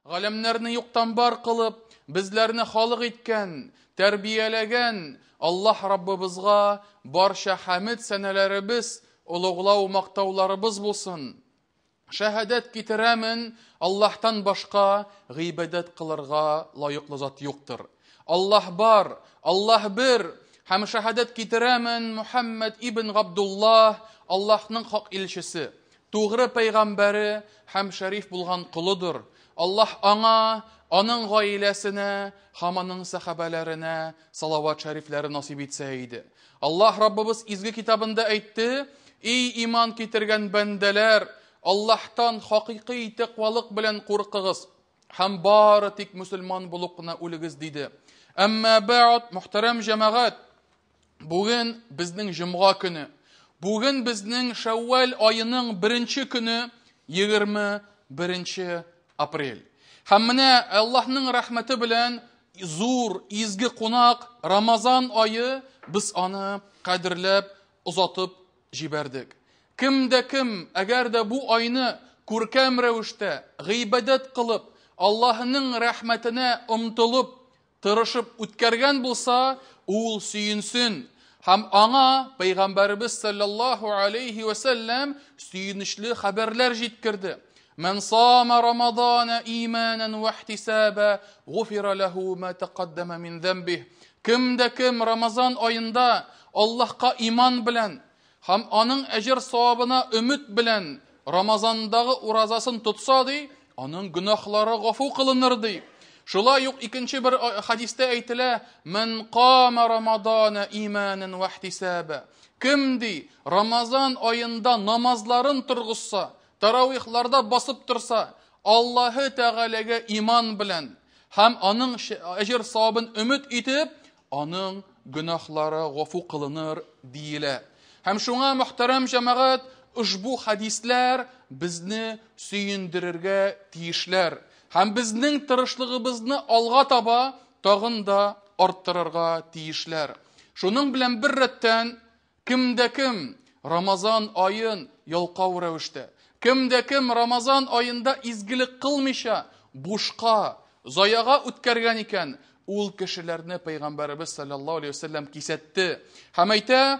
Галәмнәрне юктан бар кылып, безләрне халык иткән, тәрбияләгән Аллаһ Раббыбызга барча хәмед сәнәләребез, олуглау мактауларыбыз булсын. Шәһадәт китерәмен, Аллаһтан башка гыйбадәт кылырга лаеклы зат юктыр. Аллаһ бар, Аллаһ бер, һәм шәһадәт китерәмен Мухәммәд ибн Габдуллаһ, Аллаһның хак илчесе, тугры пәйгамбәре һәм шәриф булган колыдыр. Аллаһ аңа, аның гаиләсенә һәм аның сәхабәләренә салават шәрифләре насыйп итсә иде. Аллаһ Раббыбыз изге китабында әйтте: "Ий иман китергән бәндәләр, Аллаһтан хакыйкый тәкъвалык белән куркыгыз һәм бары тик мөселман булып кына үлегез", диде. Әмма бәгъд, мөхтәрәм җәмәгать, бүген безнең җомга көне. Бүген безнең Шәүвәл аеның беренче көне, 21 апрель. Һәм менә Аллаһның рәхмәте белән зур изге кунак Рамазан ае, без аны кадерләп озатып җибәрдек. Кем дә кем, әгәр дә бу айны күркәм рәвештә гыйбадәт кылып, Аллаһның рәхмәтенә омтылып, тырышып үткәргән булса, ул сөенсен. Һәм аңа Пәйгамбәребез саллаллаһу алейхи вә сәлләм сөенечле хәбәрләр җиткерде. Мән сама Рамазана иманан вә ихтисаба, гуфира ләһу ма тәкаддама мин зәмбих. Кем дә кем Рамазан аенда Аллаһка иман белән һәм аның әҗер савабына өмет белән Рамазандагы уразасын тотса, ди, аның гөнаһлары гафу кылыныр, ди. Шулай ук икенче бер хадистә әйтелә, «Ман кама Рамазана иманан ва ихтисаба». Кем, ди, Рамазан аенда намазларын торгызса, таравихларда басып торса, Аллаһы Тәгаләгә иман белән һәм аның әҗер савабын өмет итеп, аның гөнаһлары гафу кылыныр, диелә. Һәм шуңа, мөхтәрәм җәмәгать, ошбу хәдисләр безне сөендерергә тиешләр һәм безнең тырышлыгыбызны алга таба тагын да арттырырга тиешләр. Шуның белән бер рәттән, Кем дә кем Рамазан аен ялкау рәвештә, кем дә кем Рамазан аенда изгелек кылмыйча, бушка, заяга үткәргән икән, ул кешеләрне Пәйгамбәребез саллаллаһу алейһи вәсәлләм кисәтте. Һәм әйтә,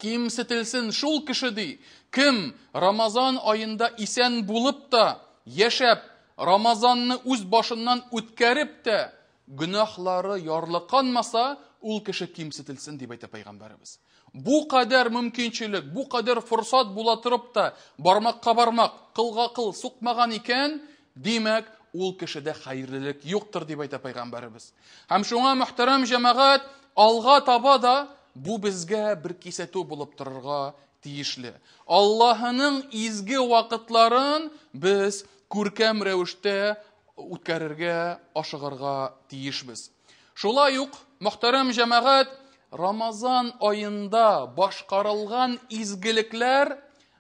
кимсетелсен шул кеше ди, кем Рамазан аенда исән булып та, яшәп, Рамазанны үз башыннан үткәреп тә, гөнаһлары ярлыканмаса, ул кеше кимсетелсен, дип әйтә пәйгамбәребез. Бу кадәр мөмкинчелек, бу кадәр форсат була торып та, бармакка бармак, кылга кыл сукмаган икән, димәк, ул кешедә хәерлелек юктыр, дип әйтә пәйгамбәребез. Һәм шуңа, мөхтәрәм җәмәгать, алга таба да бу безгә бер кисәтү булып торырга тиешле. Аллаһының изге вакытларын без күркәм рәвештә үткәрергә ашыгырга тиешбез. Шулай ук, мөхтәрәм җәмәгать, Рамазан аенда башкарылган изгелекләр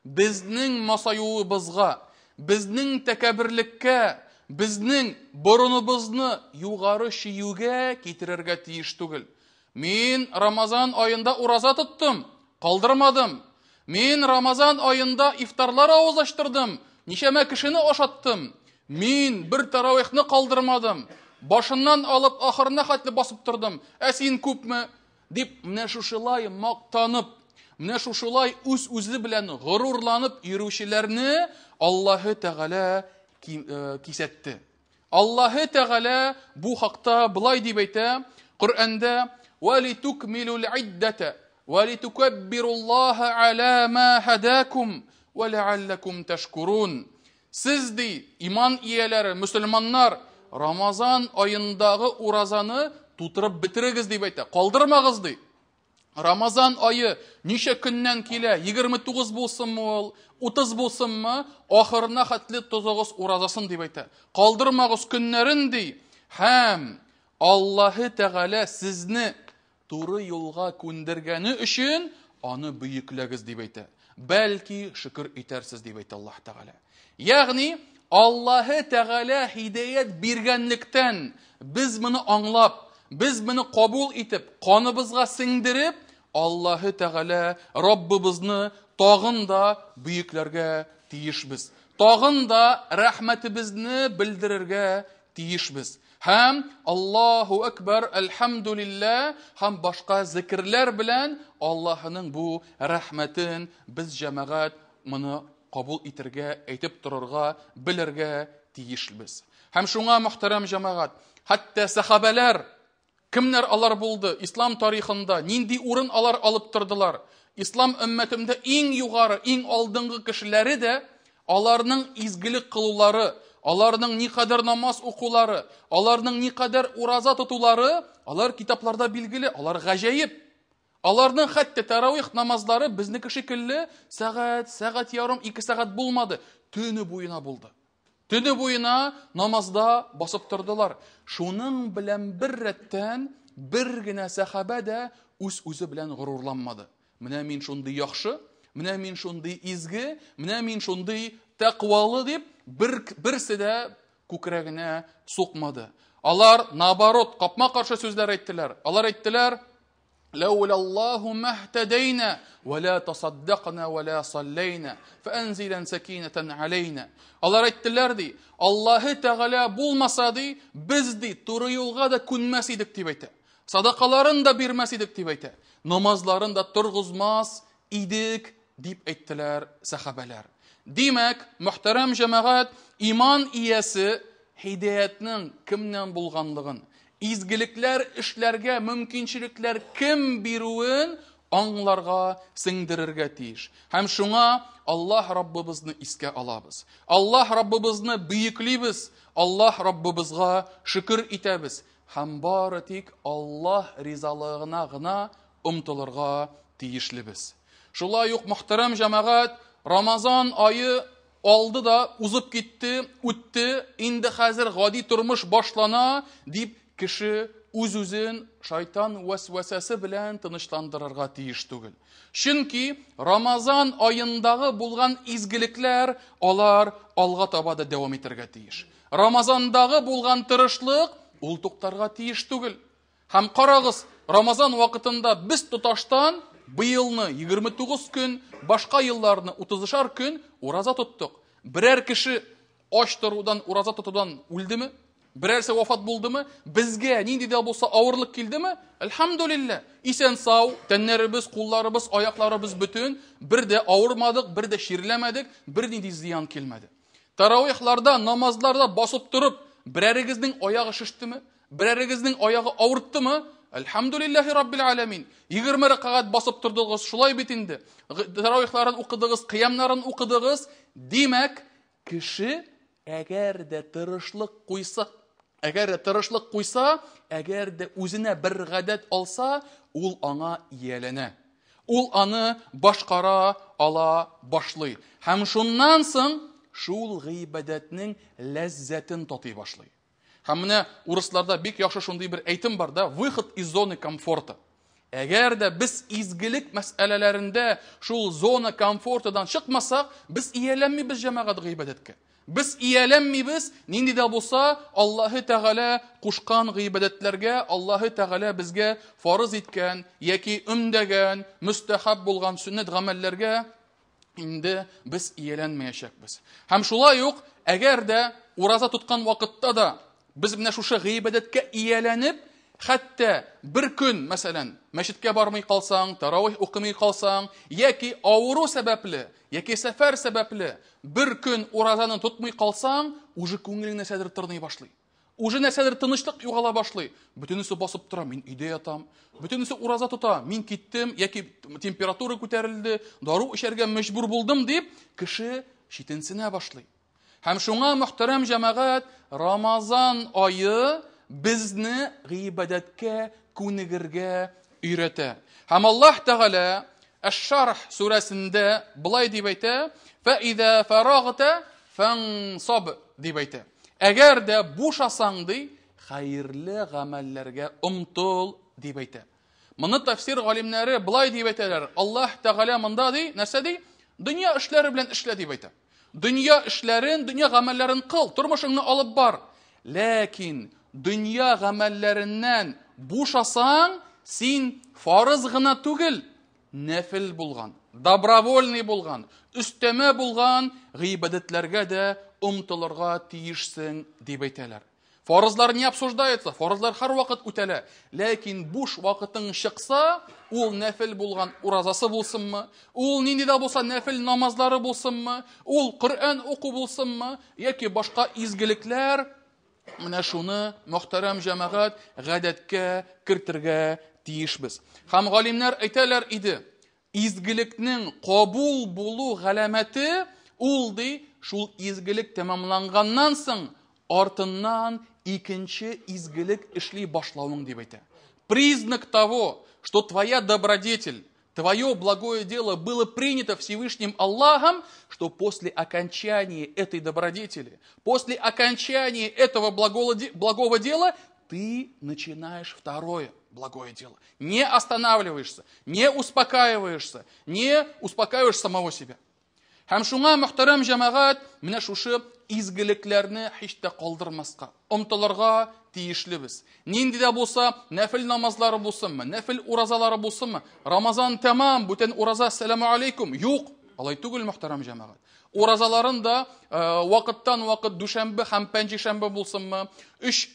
безнең масаюыбызга, безнең тәкәбберлеккә, безнең борыныбызны югары чөюгә китерергә тиеш түгел. Мин Рамазан аенда ураза тоттым, калдырмадым. Мин Рамазан аенда ифтарлар авыз ачтырдым, ничәмә кешене ашаттым. Мин бер таравихны калдырмадым. Башыннан алып ахырына хәтле басып тордым. Ә син күпме? Дип, менә шушылай мактанып, менә шушылай үз-үзе белән горурланып йөрүчеләрне Аллаһы Тәгалә кисәтте. Аллаһы Тәгалә бу хакта болай дип әйтә Коръәндә: "Ва литукмилул иддата ва литукаббируллаһа аля ма һадакум ва ләаллакум ташкурун". Сез ди, иман ияләре, мөселманнар, Рамазан аендагы уразаны тутырып бетерегез дип әйтә. Калдырмагыз ди. Рамазан ае ничә көннән килә? 29 булсынмы ул, 30 булсынмы, ахырына хәтле тозыгыз уразасын дип әйтә. Калдырмагыз көннәрен ди. Һәм Аллаһы Тәгалә сезне туры юлга күндергәне өчен аны бөекләгез дип әйтә. Бәлки шөкер итәрсез дип әйтә Аллаһ Тәгалә. Ягъни Аллаһы Тәгалә һидәят биргәнлектән без моны аңлап, без моны кабул итеп, каныбызга сеңдереп, Аллаһы Тәгалә Раббыбызны тагын да бөекләргә тиешбез. Тагын да рәхмәтебезне белдерергә тиешбез. Һәм Аллаһу Акбар, Әлхәмдүлилләһ һәм башка зикерләр белән Аллаһының бу рәхмәтен без җәмәгать моны кабул итергә, әйтеп торырга, белергә тиешбез. Һәм шуңа, мөхтәрәм җәмәгать, хәтта сәхабәләр, кемнәр алар булды ислам тарихында, нинди урын алар алып тордылар? Ислам өммәтендә иң югары, иң алдынгы кешеләре дә аларның изгелек кылулары, аларның никадәр намаз укулары, аларның никадәр ураза тотулары, алар китапларда билгеле, алар гаҗәеп. Аларның хәтта таравих намазлары безнеке шикелле сәгать, сәгать ярым, ике сәгать булмады, төне буена булды. Төне буена намазда басып тордылар. Шуның белән бер рәттән бер генә сәхабә дә үз-үзе белән горурланмады. Менә мин шундый яхшы, менә мин шундый изге, менә мин шундый тәкъвалы дип бер берсе дә күкрәгенә сукмады. Алар наоборот капма-каршы сүзләр әйттеләр. Алар әйттеләр: لولا الله ما اهتدينا ولا تصدقنا ولا صلينا فأنزلا سكينة علينا. Алар әйттеләр ди, Аллаһы Тәгалә булмаса ди, без ди туры юлга да күнмәс идек дип әйтә. Садакаларын да бирмәс идек дип әйтә. Намазларын да торгызмас идек дип әйттеләр сәхабәләр. Димәк, мөхтәрәм җәмәгать, иман иясе һидаятның кемнән булганлыгын, изгелекләр эшләргә мөмкинчелекләр кем бирүен аңларга, сеңдерергә тиеш. Һәм шуңа Аллаһ Раббыбызны искә алабыз. Аллаһ Раббыбызны бөеклибез, Аллаһ Раббыбызга шөкер итәбез һәм бары тик Аллаһ ризалыгына гына омтылырга тиешлебез. Шулай ук, мөхтәрәм җәмәгать, Рамазан ае алды да узып китте, үтте, инде хәзер гади тормыш башлана, дип кеше үз-үзен шайтан вәсвәсәсе белән тынычландырырга тиеш түгел. Чөнки Рамазан аендагы булган изгелекләр алар алга таба да дәвам итәргә тиеш. Рамазандагы булган тырышлык ул туктарга тиеш түгел. Һәм карагыз, Рамазан вакытында без тоташтан быелны 29 көн, башка елларны 30-шар көн ураза тоттык. Берәр кеше ач торудан, ураза тотудан үлдеме? Берәрсе вафат булдымы? Безгә нинди дә булса авырлык килдеме? Әлхәмдүлилләһ, исән сау, тәннәребез, кулларыбыз, аякларыбыз бөтен, бер дә авырмадык, бер дә чирләмәдек, бер нинди зыян килмәде. Таравихларда, намазларда басып торып, берәрегезнең аягы шештеме? Берәрегезнең аягы авырттымы? Әлхәмдүлилләһи раббил аләмин. 20 рәкәгать басып тордыгыз, шулай бит инде. Таравихларын укыдыгыз, кыямнарын укыдыгыз. Димәк, кеше әгәр дә тырышлык куйса, әгәр дә тырышлык куйса, әгәр дә үзенә бер гадәт алса, ул аңа ияләнә. Ул аны башкара ала башлый. Һәм шуннан соң шул гыйбадәтнең ләззәтен татый башлый. Һәм менә урысларда бик яхшы шундый бер әйтем бар да, выход из зоны комфорта. Әгәр дә без изгелек мәсьәләләрендә шул зона комфортадан чыкмасак, без ияләнмибез җәмәгать гыйбадәткә. Без ияләнмибез нинди дә булса Аллаһы Тәгалә кушкан гыйбадәтләргә, Аллаһы Тәгалә безгә фарыз иткән яки өндәгән, мөстәхәб булган сөннәт гамәлләргә инде без ияләнмәячәкбез. Һәм шулай ук, әгәр дә ураза тоткан вакытта да без менә шушы гыйбадәткә ияләнеп, хәтта бер көн, мәсәлән, мәчеткә бармый калсаң, таравих укымый калсаң, яки авыру сәбәпле, яки сәфәр сәбәпле бер көн уразаны тотмый калсаң, уже күңелең нәрсәдер тырный башлый. Уже нәрсәдер тынычлык югала башлый. Бөтенесе басып тора, мин өйдә ятам. Бөтенесе ураза тота, мин киттем, яки температура күтәрелде, дару эчәргә мәҗбүр булдым дип, кеше читенсенә башлый. Һәм шуңа, мөхтәрәм җәмәгать, Рамазан ае безне гыйбадәткә күнегергә өйрәтә. Һәм Аллаһ Тәгалә Әш-Шарх сүрәсендә былай дип әйтә: "Фа иза фарагта фансаб" дип әйтә. Әгәр дә бушасаң ди, хәерле гамәлләргә омтыл дип әйтә. Моны тәфсир галимнәре былай дип әйтәләр. Аллаһ Тәгалә монда ди, нәрсә ди? Дөнья эшләре белән эшлә дип әйтә. Дөнья эшләрен, дөнья гамәлләрен кыл, тормышыңны алып бар. Ләкин дөнья гамәлләреннән бушасаң, син фарыз гына түгел, нәфил булган. Добровольный булган, өстәмә булган гыйбадәтләргә дә омтылырга тиешсең, дип әйтәләр. Фарызлар не обсуждается, фарызлар һәрвакыт үтәлә. Ләкин буш вакытың чыкса, ул нәфил булган уразасы булсынмы, ул нинди дә булса нәфил намазлары булсынмы, ул Коръән уку булсынмы, яки башка изгелекләр, менә шуны, мөхтәрәм җәмәгать, гадәткә кертергә тиешбез. Һәм галимнәр әйтәләр иде, изгелекнең кабул булу галәмәте ул ди, шул изгелек тәмамланганнан соң артыннан икенче изгелек эшли башлавың дип әйтә. Признак того, что твоя добродетель, твое благое дело было принято Всевышним Аллахом, что после окончания этой добродетели, после окончания этого благого дела, ты начинаешь второе благое дело. Не останавливаешься, не успокаиваешься, не успокаиваешь самого себя. Һәм шуңа, мөхтәрәм җәмәгать, менә шушы изгелекләрне һич тә калдырмаска, омтылырга тиешлебез. Нинди дә булса нәфил намазлары булсынмы, нәфил уразалары булсынмы, Рамазан тәмам, бүтән ураза, сәламу алейкум. Юк, алай түгел, мөхтәрәм җәмәгать. Уразаларын да вакыттан вакыт дүшәмбе һәм пәнҗешәмбе булсынмы, 3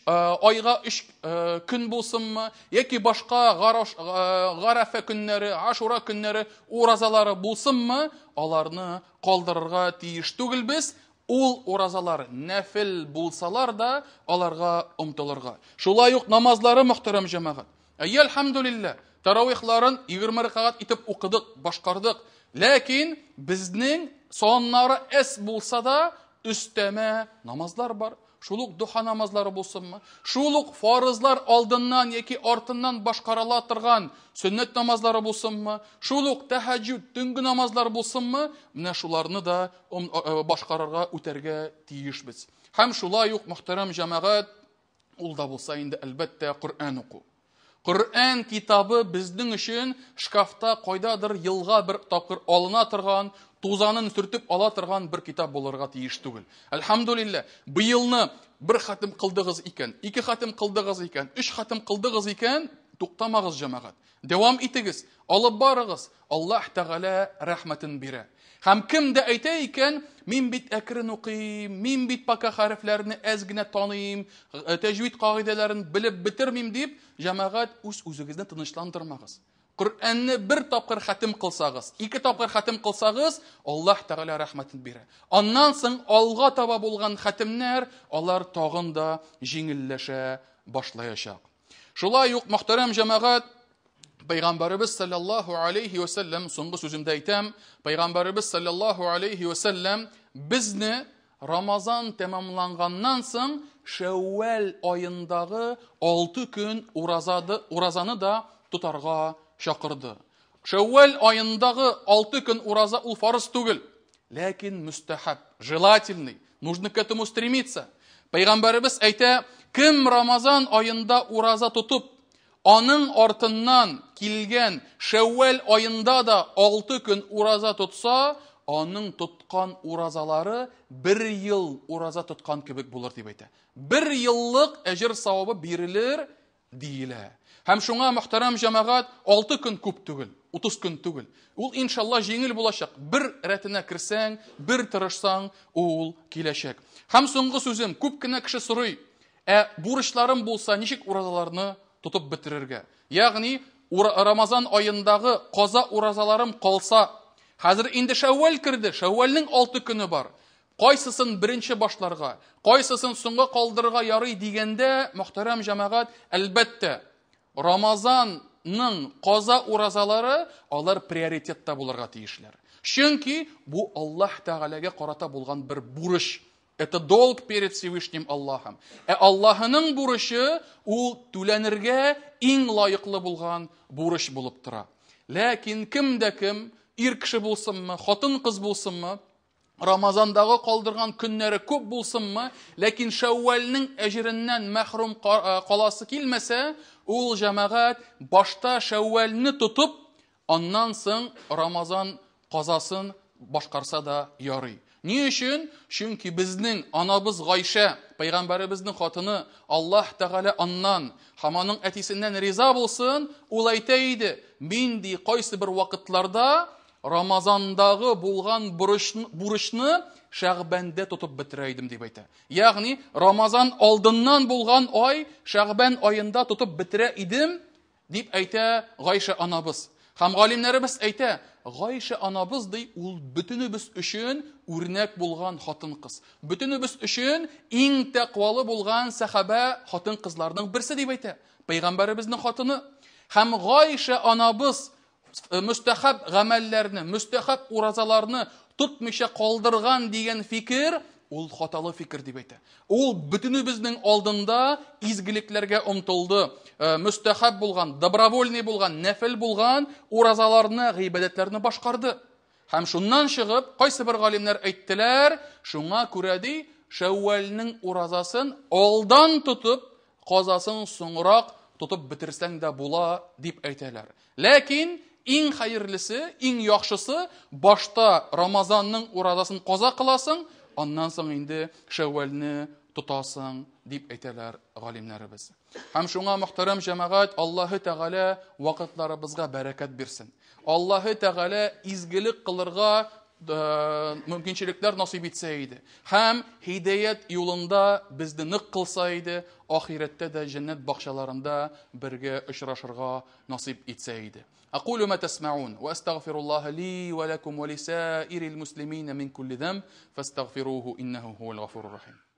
айга 3 көн булсынмы, яки башка Гарәфә көннәре, Ашура көннәре уразалары булсынмы, аларны калдырырга тиеш түгелбез. Ул уразалар нәфил булсалар да, аларга омтылырга. Шулай ук намазлары, мөхтәрәм җәмәгать. Әйе, әлхәмдүлилләһ, таравихларын 20 рәкәгать итеп укыдык, башкардык. Ләкин безнең саннары әз булса да, өстәмә намазлар бар. Шул ук духа намазлары булсынмы? Шул ук фарызлар алдыннан яки артыннан башкарыла торган сөннәт намазлары булсынмы? Шул ук тәһәҗҗүд, төнге намазлар булсынмы? Менә шуларны да башкарырга, үтәргә тиешбез. Һәм шулай ук, мөхтәрәм җәмәгать, ул да булса инде әлбәттә Коръән уку. Коръән китабы безнең өчен шкафта кайдадыр елга бер тапкыр алына торган, тузанын сөртеп ала торган бер китап булырга тиеш түгел. Әлхәмдүлилләһ, быелны бер хатым кылдыгыз икән, ике хатым кылдыгыз икән, өч хатым кылдыгыз икән, туктамагыз, җәмәгать. Дәвам итегез, алып барыгыз, Аллаһ Тәгалә рәхмәтен бирә. Һәм кем дә әйтә икән, мин бит әкрен укыйм, мин бит пока хәрефләрне әз генә таныйм, тәҗвид кагыйдәләрен белеп бетермим дип, җәмәгать, үз-үзегезне тынычландырмагыз. Коръәнне бер тапкыр хәтем кылсагыз, ике тапкыр хәтем кылсагыз, Аллаһ Тәгалә рәхмәтен бирә. Аннан соң алга таба булган хәтемнәр, алар тагын да җиңелләшә башлаячак. Шулай ук, мөхтәрәм җәмәгать, Пәйгамбәребез саллаллаһу алейхи ва сәлләм, соңгы сүземдә әйтәм, Пәйгамбәребез саллаллаһу алейхи ва сәлләм безне Рамазан тәмамланганнан соң Шәүвәл аендагы 6 көн уразаны да тотарга чакырды. Шәүвәл аендагы 6 көн ураза ул фарыз түгел, ләкин мөстәхәб, желательный, нужно к этому стремиться. Пәйгамбәребез әйтә, кем Рамазан аенда ураза тотып, аның артыннан килгән Шәүвәл аенда да 6 көн ураза тотса, аның тоткан уразалары бер ел ураза тоткан кебек булыр дип әйтә. Бер еллык әҗер савабы бирелер диелә. Һәм шуңа, мөхтәрәм җәмәгать, 6 көн күп түгел, 30 көн түгел. Ул иншалла җиңел булачак. Бер рәтенә керсәң, бер тырышсаң, ул киләчәк. Һәм соңгы сүзем, күп кенә кеше сорый, ә бурычларым булса, ничек уразаларны тотып бетерергә? Ягъни, Рамазан аендагы каза уразаларым калса, хәзер инде Шәүвәл керде, Шәүвәлнең 6 көне бар. Кайсысын беренче башларга, кайсысын соңга калдырырга ярый дигәндә, мөхтәрәм җәмәгать, әлбәттә, Рамазанның каза уразалары алар приоритетта булырга тиешләр. Чөнки бу Аллаһ Тәгаләгә карата булган бер бурыч. Это долг перед Всевышним Аллахом. Ә Аллаһының бурычы ул түләнергә иң лаеклы булган бурыч булып тора. Ләкин кем дә кем, ир кеше булсынмы, хатын-кыз булсынмы, Рамазандагы калдырган көннәре күп булсынмы, ләкин Шәүвәлнең әҗереннән мәхрүм каласы килмәсә, ул җәмәгать башта Шәүвәлне тотып, аннан соң Рамазан казасын башкарса да ярый. Ни өчен? Чөнки безнең анабыз Гайшә, пәйгамбәребезнең хатыны, Аллаһ Тәгалә аннан һәм аның әтисеннән риза булсын, ул әйтә иде, мин ди кайсы бер вакытларда Рамазандагы булган бурычны Шәгъбәндә тотып бетерә идем, дип әйтә. Ягъни Рамазан алдыннан булган ай Шәгъбән аенда тотып бетерә идем, дип әйтә Гайшә анабыз. Һәм галимнәребез әйтә, Гайшә анабыз ди, ул бөтенебез өчен үрнәк булган хатын-кыз. Бөтенебез өчен иң тәкъвалы булган сәхабә хатын-кызларның берсе дип әйтә. Пәйгамбәребезнең хатыны. Һәм Гайшә анабыз мөстәхәб гамәлләрне, мөстәхәб уразаларны тотмыйча калдырган дигән фикер, ул хаталы фикер дип әйтә. Ул бөтенебезнең алдында изгелекләргә омтылды. Мөстәхәб булган, добровольный булган, нәфел булган уразаларны, гыйбадәтләрне башкарды. Һәм шуннан чыгып, кайсы бер галимнәр әйттеләр, шуңа күрә ди, Шәүвәлнең уразасын алдан тотып, казасын соңрак тотып бетерсәң дә була, дип әйтәләр. Ләкин иң хәерлесе, иң яхшысы, башта Рамазанның уразасын каза кыласың, аннан соң инде Шәүвәлне тотасың, дип әйтәләр галимнәребез. Һәм шуңа, мөхтәрәм җәмәгать, Аллаһы Тәгалә вакытларыбызга бәрәкәт бирсен. Аллаһы Тәгалә изгелек кылырга мөмкинчелекләр насыйп итсә иде. Һәм һидаят юлында безне нык кылса иде, ахирәттә дә җәннәт бакчаларында бергә очрашырга насыйп итсә иде. أقول ما تسمعون وأستغفر الله لي ولكم ولسائر المسلمين من كل ذنب فاستغفروه إنه هو الغفور الرحيم.